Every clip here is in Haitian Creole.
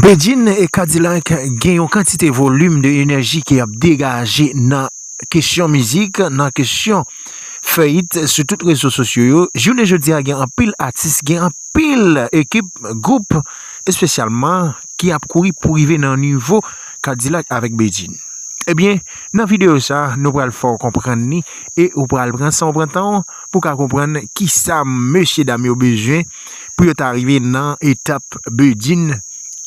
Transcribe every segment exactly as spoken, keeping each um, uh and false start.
Bedjine e K-Dilak gen yon kantite volim de enèji ke y ap degaje nan kesyon mizik, nan kesyon fè it sou tout rezo sosyo yo. Jounen jodi a, gen anpil atis, gen anpil ekip, gwoup, espesyalman, ki ap kouri pou rive nan nivo K-Dilak avèk Bedjine. Ebyen, nan videyo sa, nou pral fè w konprann li e ou pral pran san w, pran tan w pou w ka konprann kisa mesye dam yo bezwen pou yo ta rive nan etap Bedjine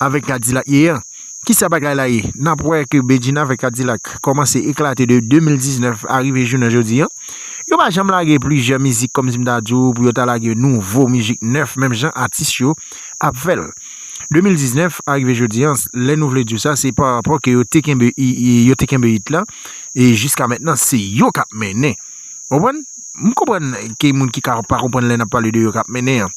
avèk K-Dilak ye an. Kisa bagay la ye? N ap wè ke Bedjine avèk K-Dilak kòmanse eklate de de mil diznèf arive jounen jodi an. Yo pa janm lage plizyè mizik kòmsi m ta di w pou yo ta lage nouvo mizik nèf menm jan atis yo ap fè l. de mil diznèf arive jodi an, lè nou vle di w sa, se pa rapò ke yo te kenbe, i- i- yo te kenbe it la, e jiska mentnan, se yo k ap mennen. Konprann? M konprann ke moun ki ka pa konprann lè n ap pale de yo k ap mennen an.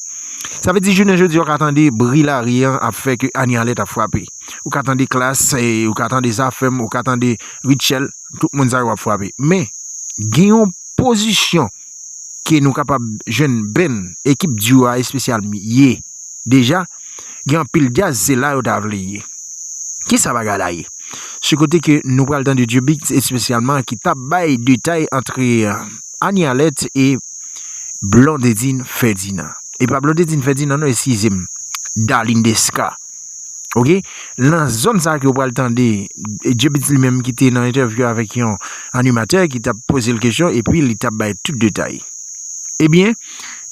Sa vle di, jounen jodi, ou ka tande bri lari an ap fè ke Annie Alerte ap frape. Ou ka tande Klass, e, ou ka tande Zafèm, ou ka tande Rutshelle, tout moun sa yo ap frape. Men, gen yon pozisyon ke nou kapab jwenn band, ekip duo a espesyal ye deja, gen anpil djaz, se la yo ta vle ye. Kisa bagay la ye? Se kote ke nou pral tande Djebit espesyalman ki t ap bay detay antre, euh, Annie Alerte e Blondedine Ferdinand. E pa Blondedine Ferdinand non, eskize m, Darline Desca. Oke? Nan zòn sa ke w pral tande, e Djebit li menm ki te nan entèvyou avèk yon animatè ki t ap poze l kesyon, epi li t ap bay tout detay. Ebyen,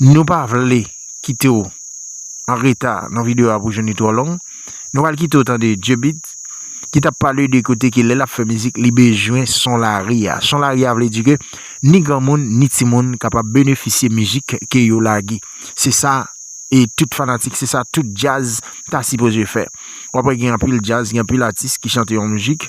nou pa vle kite w an reta nan videyo a pou jounen twò long. Nou pral kite w tande Djebit ki t ap pale de kote ke lè l ap fè mizik, li bezwen son lari a. Son lari a vle di ke ni granmoun, ni timoun kapab benefisye mizik ke yo lage. Se sa, e tout fanatik, se sa tout djaz ta sipoze fè. W ap wè gen anpil djaz, gen anpil atis ki chante yon mizik,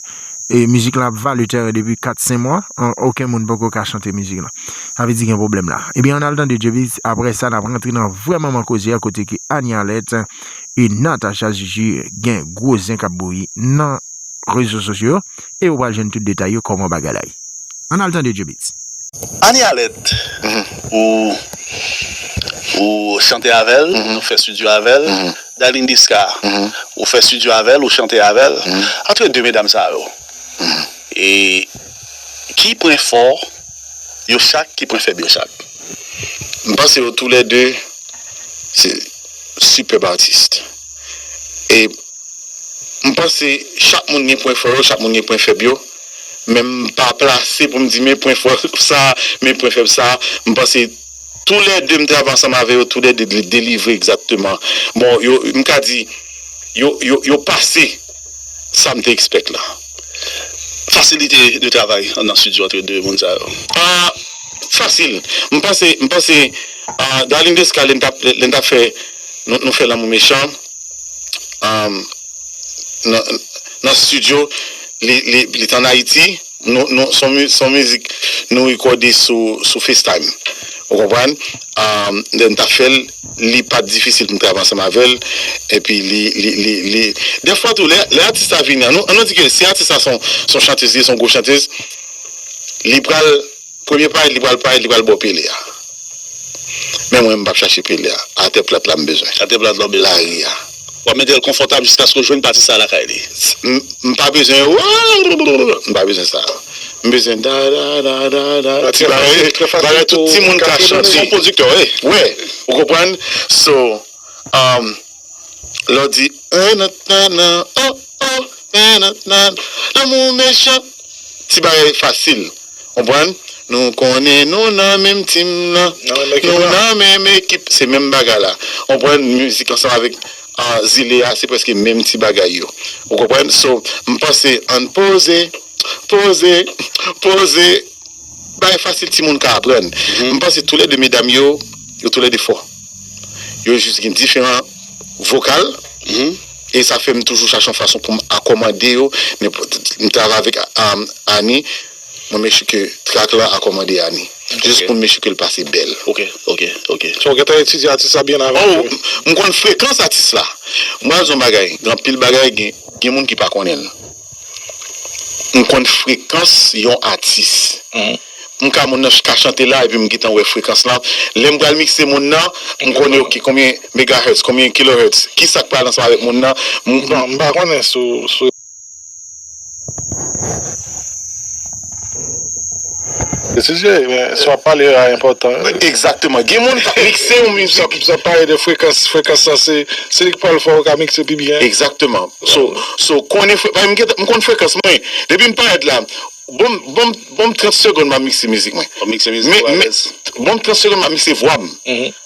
e mizik la ap vale tèren depi kat, senk mwa, an, okenn moun poko ka chante mizik la. Sa vle di gen pwoblèm la. Ebyen, ann al tande Djebit, apre sa, n ap rantre nan vrè manman koze a, kote ke Annie Alerte e Natacha Juju gen gwo zen k ap bouyi nan rezo sosyo yo, e ou pral jwenn tout detay yo, kòman bagay la ye. Ann al tande Djebit. Annie Alerte, ou, ou chante avè l, ou fè estidyo avè l. Darline Desca, ou fè estidyo avè l, ou chante avè l. Antre de medam sa yo, e ki pwen fò yo chak, ki pwen fèb yo chak? M panse yo toulède se sipèb atis. E m panse chak moun gen pwen fò yo, chak moun gen pwen fèb yo. Men m pa plase pou m di men pwen fò sa, men pwen fèb sa. M panse toulède m travay ansanm avè yo, toulède li delivre egzakteman. Bon, yo, m ka di, yo, yo, yo pase sa m te expect la. Fasilite de travay nan estidyo antre de moun sa yo? Ah, fasil. M panse, m panse, ah, Darline Desca, lè n t ap, lè n t ap fè, nou, nou fè Lanmou Mechan, um, nan, nan estidyo, li, li, li t ann Ayiti, nou, nou, son, mi- son mizik nou rekòde sou, sou FaceTime. Ou konprann? Um, lè n t ap fè l, li pa t difisil pou m travay ansanm avè l. Epi li, li, li, li, dèfwa tou, lè, lè atis la vini, an nou, an nou di ke si atis la son, son chantez, li son gwo chantez, li pral, premye parèt, li pral parèt, li pral ba w pele a. Men mwen, m p ap chache pele a. Atè plat la m bezwen. Atè plat la w bezwen. Lari a. W ap mete l konfòtab jiskaske w jwenn pati sa lakay li. M, m pa bezwen, m pa bezwen sa. M bezwen da, da, da, da, da, ti bagay, bagay tout timoun ka chante. Son pwodiktè, wi. Wi, ou konprann? So, um, lè w di, eh, nan, nan, nan, oh, oh, eh, nan, nan, lanmou mechan, ti bagay fasil. Konprann? Nou konnen nou nan menm tim nan. Nou nan menm ekip. Se menm bagay la. Konprann? Mizik ansanm avèk, ah, zile a, se prèske menm ti bagay yo. Ou konprann? So, m panse ann poze, poze, poze. Bagay fasil timoun ka aprann. M panse toulède medam yo, yo toulède fò. Yo jis gen diferan vokal. E sa fè m toujou chache yon fason pou m akòmande yo. Men pou- m travay avèk, um, Annie, mwen make sure ke track la akòmande Annie. Jis pou m make sure ke l pase bèl. Ok, ok, ok. So, w gentan etidye atis la byen avan? Oh, m konn frekans atis la. M pral di w yon bagay. Gen anpil bagay, gen, gen moun ki pa konnen l. M konn frekans yon atis. M ka moun nan ka chante la, epi m gentan wè frekans lan. Lè m pral mikse moun nan, m konnen, ok, konbyen megahertz, konbyen kilohertz, ki sa k pral ansanm avèk moun nan. M, m, m pa konnen sou, sou. Etidye, men si w ap pale a enpòtan. Egzakteman. Gen moun k ap mikse yon mizik. Si w ap pale de frekans, frekans lan se, se li k pral fè w ka mikse pi byen. Egzakteman. So, so konnen fre-, m gen, m konn frekans mwen. Depi m parèt la, bon, bon, bon trant segonn m ap mikse mizik mwen. W ap mikse mizik ou alèz. Bon trant segonn m ap mikse vwa m.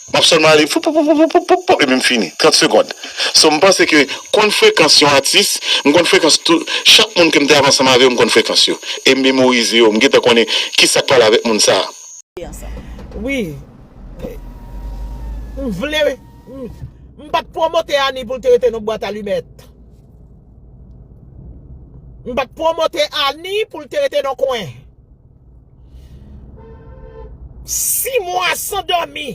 M ap sèlman ale fou, pou, pou, pou, epi m fini. Trant segonn. So, m panse ke konn frekans yon atis, m konn frekans tout, chak moun ke m travay ansanm avè yo, m konn frekans yo. E m memorize yo, m gentan konnen ki sa k pral avèk moun sa a. Wi. M vle, m, m pa t pwomote Ani pou l te rete nan bwat alimèt. M pa t pwomote Ani pou l te rete nan kwen. Sis mwa san dòmi,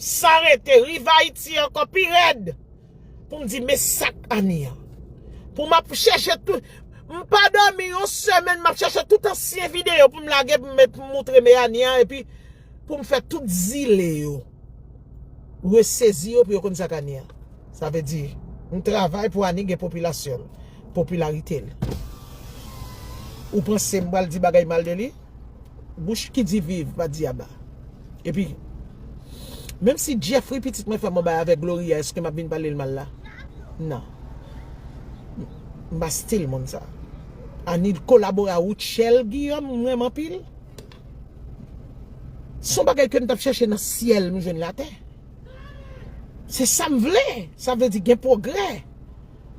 san rete, rive Ayiti ankò pi rèd. Pou m di, men sa k Ani an. Pou m ap chèche tout, m pa dòmi yon semèn, m ap chèche tout ansyen videyo pou m lage, pou m met, pou m moutre men Ani an, epi pou m fè tout zile yo resezi yo pou yo konn sa k Ani an. Sa vle di, m travay pou Ani gen popilasyon l, popilarite l. Ou panse m pral di bagay mal de li? Bouch ki di viv pa di aba. Epi, menm si Jeffrey pitit mwen fè m yon bagay avèk Gloria, èske m ap vin pale l mal la? Non. M pa stil moun sa. Ani kolabore a Rutshelle Guillaume, m renmen anpil. Se yon bagay ke m t ap chèche nan syèl, m jwenn l atè. Se sa m vle. Sa vle di gen pwogrè.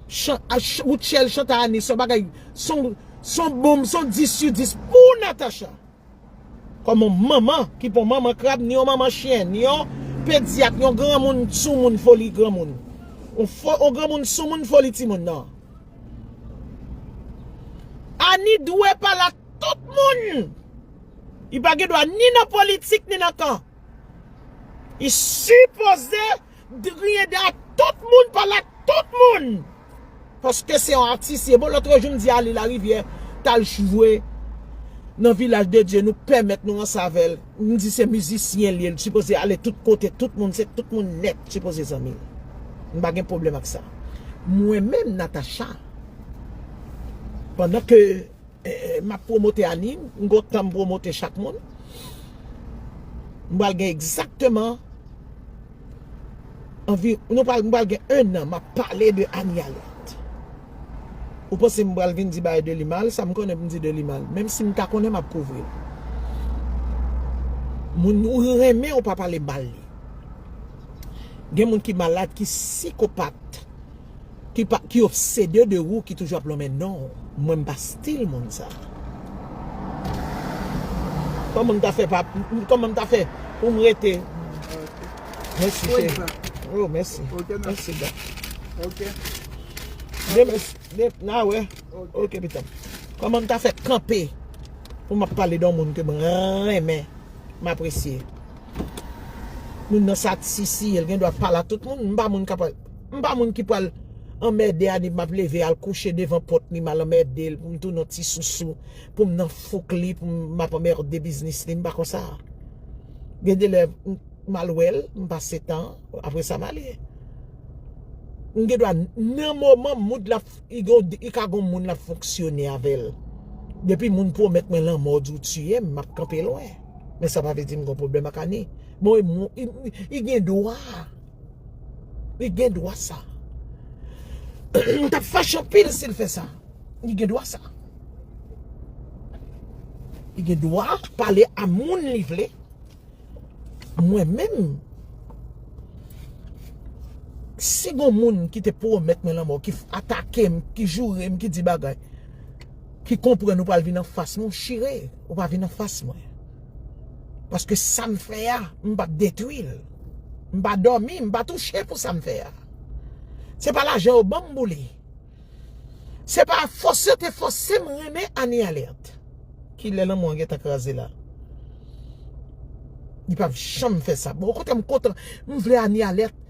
Chan, a, ch, Rutshelle chante a Ani, se yon bagay, se yon, se yon bonm, se yon dis sou dis pou Natacha. Kòm yon manman ki pa yon manman krab, ni yon manman chen, ni yon pedyak, yon granmoun soumoun foli granmoun. Yon fo, yon granmoun soumoun foli timoun nan. Ani dwe pale ak tout moun. Li pa gen dwa ni nan politik, ni nan kan. Li sipoze griyen dèyè tout moun, pale ak tout moun. Paske se yon atis ye. Bon, lòt jou m di Ali Larivière t al jwe nan Vilaj de Dye, nou pèmèt nou ranse avè l. M di se mizisyen li ye, li sipoze ale tout kote, tout moun, se tout moun nèt sipoze zanmi l. M pa gen pwoblèm ak sa. Mwen menm, Natacha, pandan ke eh, m ap pwomote Ani, m gon tan m pwomote chak moun. M pral gen egzakteman anvi, nou pral, m pral gen en an m ap pale de Ani Alerte. Ou panse m pral vin di bagay de li mal? Sa m konnen pou m di de li mal. Menm si m ta konnen, m ap kouvri l. Moun ou renmen, ou pa pale mal li. Gen moun ki malad, ki sikopat, ki pa, ki obsede de ou, ki toujou ap lonmen non w. Mwen, m pa stil moun sa. Kòman m ta fè pa, kòman m ta fè pou m rete? Mèsi, cheri. Oh, mèsi. Mèsi, bro. Ok. Demen, de, na wè. Ok, pitan. Kòman m ta fè kanpe pou m ap pale de yon moun ke m renmen, m apresye? Moun nan sa sisi, l gen dwa pale a tout moun. M pa moun k ap, m pa moun ki pral anmède Ani, m ap leve al kouche devan pòt li, m al anmède l, pou m tounen yon ti sousou, pou m nan fouk li, pou m ap anmède biznis li, m pa konsa. Gen de lè, m, m al wè l, m pase tan, apre sa m ale. M gen dwa, nan moman mood la, li gon, li ka gon moun l ap fonksyone avè l. Depi moun pwomèt mwen lanmò, di w tiye m, m ap kanpe lwen. Men sa pa vle di m gon pwoblèm ak Ani. Bon, e moun, li, li, li gen dwa. Li gen dwa sa. M t ap fache anpil si l fè sa. Li gen dwa sa. Li gen dwa pale a moun li vle. Mwen menm, si gon moun ki te pwomèt mwen lanmò, ki f, atake m, ki joure m, ki di bagay, ki konprann ou pral vin anfas mwen, ou chire, ou pa vin anfas mwen. Paske sa m fè a, m p ap detwi l. M pa dòmi, m pa touche pou sa m fè a. Se pa lajan yo ban m pou li. Se pa fòs yo te fòse m renmen Ani Alerte. Kilè lanmou an gentan kraze la? Li p ap janm fè sa. Bon, okontrè, m kontan. M vle Ani Alerte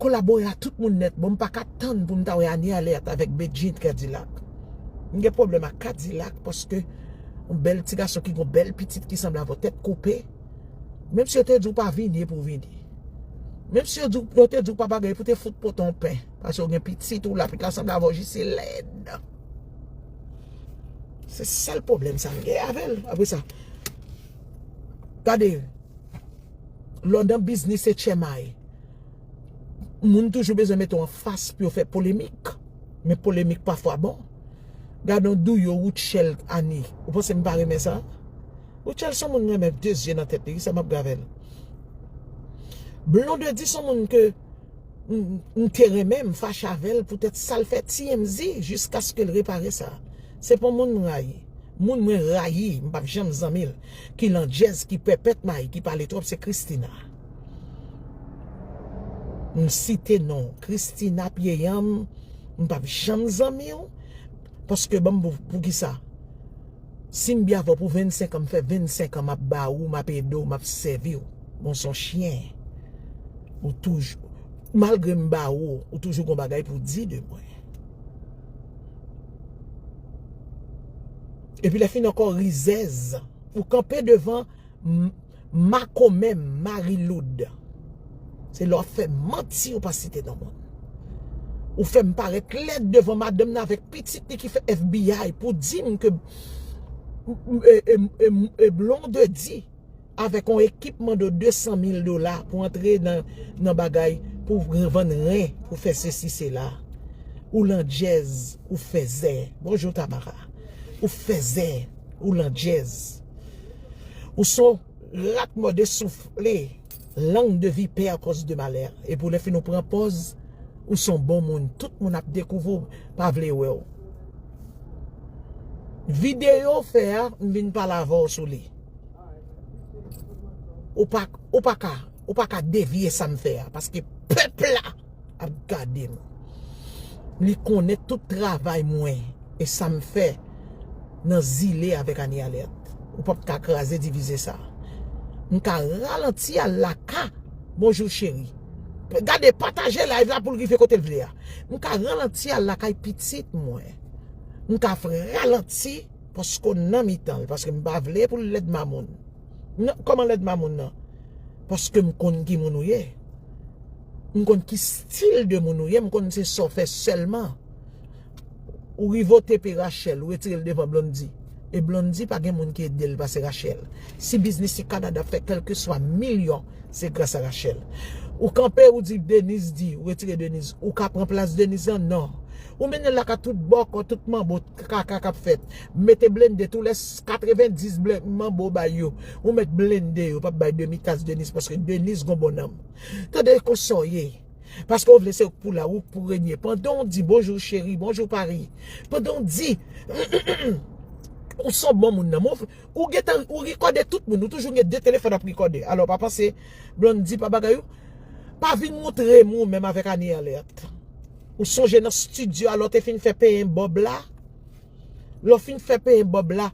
kolabore a tout moun nèt. Bon, m pa ka tann pou m ta wè Ani Alerte avèk Bedjine Kadilak. M gen pwoblèm ak Kadilak paske yon bèl ti gason ki gen yon bèl pitit ki sanble avè w, tèt koupe. Menm si yo te di w pa vini, e pou w vini. Menm si yo di w, yo te di w pa bagay, pou te fout pote yon pen. Paske w gen pitit ou la, pitit la sanble avè w jis se lèd. Se sèl pwoblèm sa m gen avè l. Apre sa, gade, lè w nan biznis se tchèmay. Moun toujou bezwen mete w anfas pou yo fè polemik. Men polemik pafwa bon. Gade yon douyo Rutshelle Annie. Ou panse m pa renmen sa? Rutshelle se yon moun m renmen de zye nan tèt li. Kisa m ap gen avè l? Blondedy se yon moun ke m, m te renmen, m fache avè l poutèt sa l fè T M Z jiskaske l repare sa. Se pa yon moun m rayi. Moun mwen rayi, m p ap janm zanmi l. Ki landjèz, ki pèpèt may, ki pale twòp, se Christina. M site non w. Christina Pyeyanm, m p ap janm zanmi w. Paske ban m pou, poukisa? Si m byen avè w pou vennsenk an, m fè vennsenk an m ap ba ou, m ap ede w, m ap sèvi w. Bon, se yon chyen. Ou toujou, malgre m ba ou, ou toujou gon bagay pou di de mwen. Epi lè fin ankò rizèz, ou kanpe devan m-, makomè m, Marie Lourdes. Se lè w ap fè manti ou pa site non moun. Ou fè m parèt lèd devan madanm nan avèk pitit li ki fè F B I pou di m ke m, m, e, e, e, e Blondedy avèk yon ekip mande w de san mil dola pou antre nan, nan bagay, pou vann ren, pou fè sesi, sela. Ou landjèz, ou fèzè. Bonjou, Tamara. Ou fèzè, ou landjèz. Ou se yon rat mòde soufle, langue de vipère, cause de malheur. Epi w lè fin ou pran pòz, ou se yon bon moun. Tout moun ap dekouvri w, pa vle wè w. Videyo w fè a, m vin pale avè w sou li. Ou pa, ou pa ka, ou pa ka devye sa m fè a, paske pèp la ap gade m. Li konnen tout travay mwen e sa m fè nan zile avèk Annie Alerte. Ou p ap ka kraze divize sa. M ka ralanti al laka. Bonjou, cheri. Gade, pataje live la pou l rive kote l vle a. M ka ralanti al lakay pitit mwen. M ka ralanti paske w nan mitan l, paske m pa vle pou l lèd mamoun. Non, kòman lèd mamoun nan? Paske m konn ki moun ou ye. M konn ki stil de moun ou ye, m konn se sa w fè sèlman. Ou rive w tepe Rachel, ou retire l devan Blondy. E Blondy pa gen moun ki ede l pase Rachel. Si biznis li Kanada ap fè kèlkeswa milyon, se gras a Rachel. Ou kanpe, ou di Denise di, ou retire Denise. Ou ka pran plas Denise lan? Non. Ou mennen l laka tout bòkò, tout manbo, kaka k ap fèt. Mete blende tou lè s-, katrevendis blen-, manbo bay yo. Ou mèt blende yo, p ap bay demi tas Denise, paske Denise gon bon nanm. Tande konsa w ye. Paske w vle se ou k pou la, ou k pou renye. Pandan w di bonjou cheri, bonjou Paris. Pandan w di, ou se yon bon moun nan. Ou gentan, ou rekòde tout moun, ou toujou gen de telefòn ap rekòde. Alò, pa panse, Blondy pa bagay ou. Pa vin moutre m ou menm avèk Annie Alerte. Ou sonje nan estidyo a, lè w te fin fè penyen bòb la? Lè w fin fè penyen bòb la,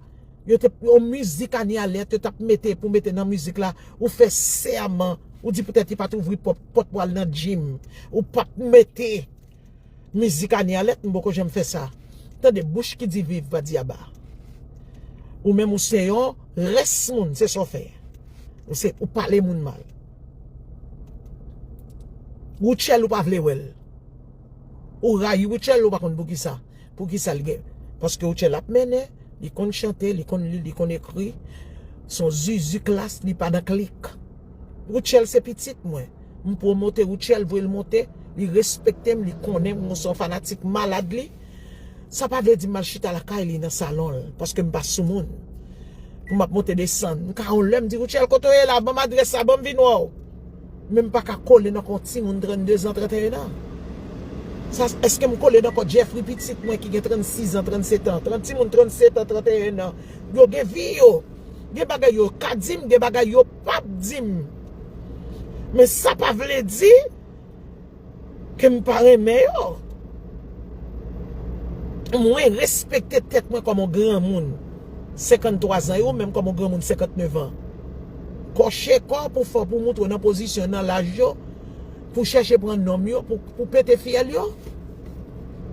yo te, yon mizik Annie Alerte, yo t ap mete pou mete nan mizik la, ou fè sèman, ou di poutèt li pa t ouvri pòt, pòt pou al nan gym. Ou p ap mete mizik Annie Alerte, m poko janm fè sa. Tande, bouch ki di viv pa di aba. Ou menm ou se yon rès moun, se sa w fè. Ou se, ou pale moun mal. Rutshelle ou pa vle wè l. Ou rayi Rutshelle, ou pa konn poukisa. Poukisa l gen? Paske Rutshelle ap mennen, li konn chante, li konn li, li konn ekri. Se yon zuzu klas, li pa nan klik. Rutshelle se pitit mwen. M pwomote Rutshelle, voye l monte, li respekte m, li konnen m, mwen se yon fanatik malad li. Sa pa vle di m al chita lakay li nan salon l, paske m pa sou moun. Pou m ap monte desann. M ka yon lè m di, Rutshelle, kote w ye la? Ban m adrès la, ban m vin wè w. Men m pa ka kole nan kò timoun trannde zan, tranteyen an. Sa, èske m kole nan kò Jeffrey pitit mwen ki gen trannsis an, trannsèt an? Timoun trannset an, tranteyen an, yo gen vi yo. Gen bagay yo ka di m, gen bagay yo p ap di m. Men sa pa vle di ke m pa renmen yo. Mwen respekte tèt mwen kòm yon granmoun senkanntwa zan, e ou menm kòm yon granmoun senkantnèf an. Kòche kò pou fè, pou moutre w nan pozisyon, nan laj yo, pou chèche pran nonm yo, pou, pou pete fyèl yo.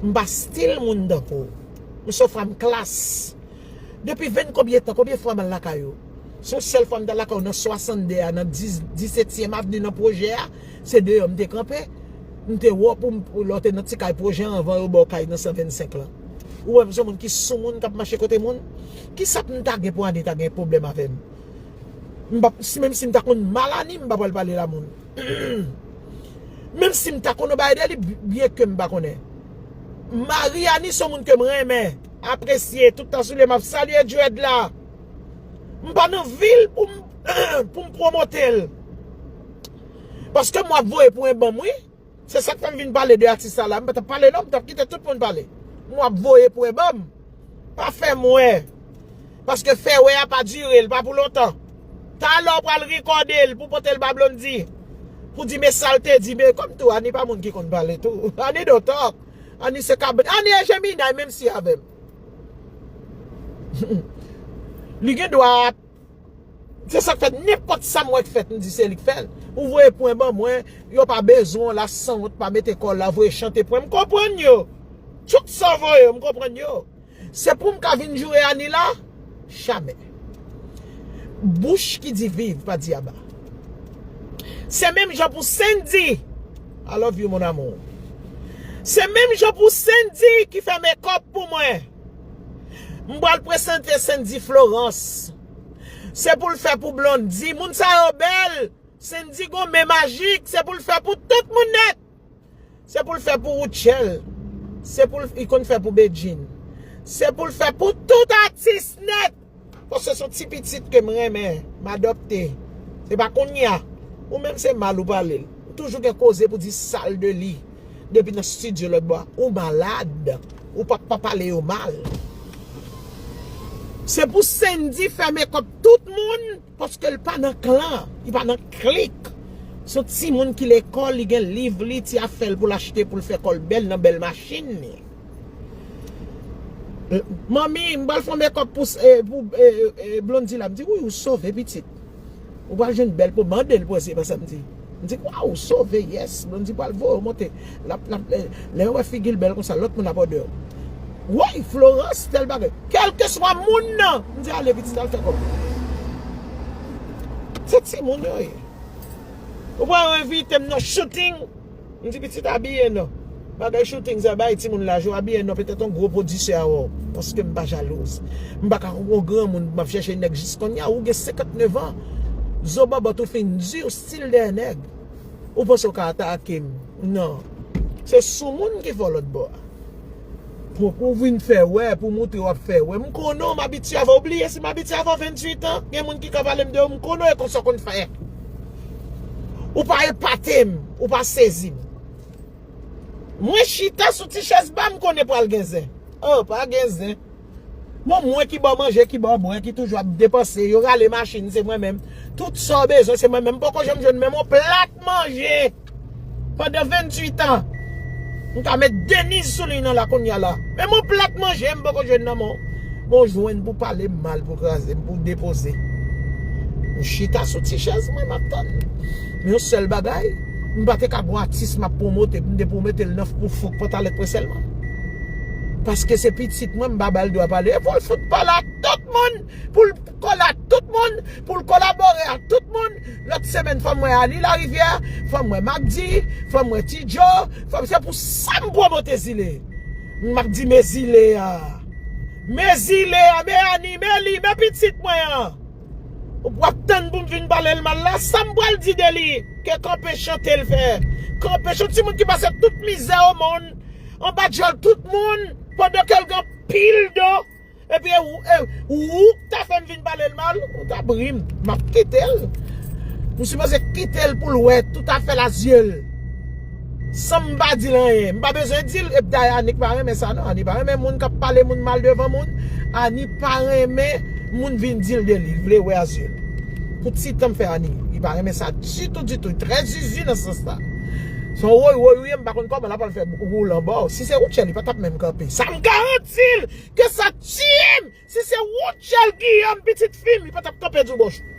M pa stil moun tankou w. M se yon fanm klas. Depi venn konbyen tan, konbyen fwa m al lakay ou? Se yon sèl fwa m t al lakay ou nan swasannde a, nan dis, disetyèm avni, nan pwojè a, se deyò m te kanpe. M te wè w pou m, pou lè w te nan ti kay pwojè anvan yo ba w kay nan san vennsenk lan. Ou wè m se yon moun ki soumoun k ap mache kote moun? Kisa pou m ta gen pou Ani ta gen pwoblèm avè m? M p ap, si, menm si m ta konn mal Ani, m pa pral pale l a moun. Menm si m ta konn yon bagay de li, byen ke m pa konnen. Mari Ani se yon moun ke m renmen, apresye, tout tan sou li, m ap salye Dread la. M pa nan vil pou m, pou m pwomote l. Paske m w ap voye pou en banm, wi. Se sa k fè m vin pale de atis sa la. M pa t ap pale non, m t ap kite tout moun pale. M w ap voye pou en banm. Pa fè m wè. Paske fè wè a pa dire, l pa pou lontan. Talè w pral rekòde l pou pote l ba Blondy. Pou di men sa l te di, men kòm tou, Ani pa moun ki konn pale tou. Ani don't talk. Ani se kabrit. Ani e Jeminay, menm si avè m. Li gen dwa. Se sa k fèt, nenpòt sa m wè k fèt, m di se li k fè l. Ou voye pwen ban mwen, yo pa bezwen w la, sanwont pa mete kò w la, voye chante pwen, m konprann yo. Tout sa w voye yo, m konprann yo. Se pou m ka vin joure Ani la? Jamè. Bouch ki di viv, pa di aba. Se menm jan pou Sendy. I love you, mon amour. Se menm jan pou Sendy ki fè mekòp pou mwen. M pral prezante Sendy Florence. Se pou l fè pou Blondy. Moun sa yo bèl. Sendy gon men majik. Se pou l fè pou tout moun nèt. Se pou l fè pou Rutshelle. Se pou l, li konn fè pou Bedjine. Se pou l fè pou tout atis nèt. Paske se yon ti pitit ke m renmen, m adopte. Se pa kounye a. Ou menm se mal ou pale l. Ou toujou gen koze pou di sal de li. Depi nan estidyo lòt bò a. Ou malad. Ou p ap pa pale yo mal. Se pou Sendy fè mekòp tout moun, paske l pa nan klan, li pa nan klik. Se yon timoun ki lekòl, li gen liv li, ti afè l pou l achte, pou l fè kò l bèl nan bèl machin li. Manmi, m pral fè yon mekòp pou, eh, pou eh, eh, Blondy la. M di, wi, ou sove, pitit. Ou pral jwenn bèl po, mande l poze, pa sa m di. M di, waw, ou sove, yes. Blondy pral voye w monte. L ap, l ap, lè, lè yo wè figi l bèl konsa, lòt moun ap òde w. Woy, Florence, tèl bagay. Kèlkeswa moun nan, m di, ale, pitit, al fè kòb. Se timoun yo ye. Ou pral envite m nan shooting. M di pitit abiye non. Bagay shooting sa bay timoun laj ou abiye non, petèt yon gwo pwodisè a wè w. Paske m pa jalouz. M pa ka yon granmoun m ap chèche nèg jis kounye a, ou gen senkantnèf an. Zo bòbòt ou fin di, ou stil dèyè nèg. Ou panse w ka atake m? Non. Se soumoun ki fè w lòt bò a. Pou, pou vin fè wè, pou moutre w ap fè wè. M konnen w, m abitye avè w. Ou bliye si m abitye avè w venntuit an? Gen moun ki ka pale m de ou, m konnen w e konsa w konn fè. Ou pa epate m, ou pa sezi m. Mwen chita sou ti chèz ba m konnen pral gen zen. Oh, pa gen zen. Bon, mwen ki ba w manje, ki ba w bwè, ki toujou ap depanse, yo rale machin, se mwen menm. Tout sa w bezwen, se mwen menm. M poko janm jwenn menm yon plat manje. Pandan venntuit an, m ka met Deniz sou liy nan la kounye a la. Menm yon plat manje, m poko jwenn nan men w. Bon, jwenn pou pale m mal, pou kraze m, pou depoze. M chita sou ti chèz mwen, m ap tann. Men yon sèl bagay, m pa te ka gon atis m ap pwomote, pou m te pwomete l nan pou fouk pantalèt mwen sèlman. Paske se pitit mwen, m pa ba l dwa pale. E pou l fout pale ak tout moun, pou l kole ak tout moun, pou l kolabore ak tout moun. Lòt semèn, fò m wè Ani Larivière, fò m wè Magdi, fò m wè Ti Djo, fò m, se pou sa m pwomote Zile. M ap di, men Zile a. Men Zile a, men Ani, men li, men pitit mwen an. Ou p ap tann pou m vin pale l mal la, sa m pral di de li? Ke kanpe chante l fè. Kanpe chante, timoun ki pase tout mizè o monn, anba djòl tout moun, pandan ke l gen anpil do. Epi e ou, e ou k ta fè m vin pale l mal, ou ta bri m. M ap kite l. M sipoze kite l pou l wè tout afè l a zye l. San m pa di l anyen. M pa bezwen di l, epi dayè Ani pa renmen sa non. Ani pa renmen moun k ap pale moun mal devan moun. Ani pa renmen moun vin di l de li. Li vle wè a zye l. Pou ti tan m fè Ani, li pa renmen sa ditou, ditou. Li trè zizi nan sans sa. Se yon woy woy ou ye, m pa konn kòman l ap al fè woulan ba w. Si se Rutshelle, li pa t ap menm kanpe. Sa m garanti l, ke sa tiye m! Si se Rutshelle Guillaume, pitit fi m, li pa t ap kanpe di w bonjou.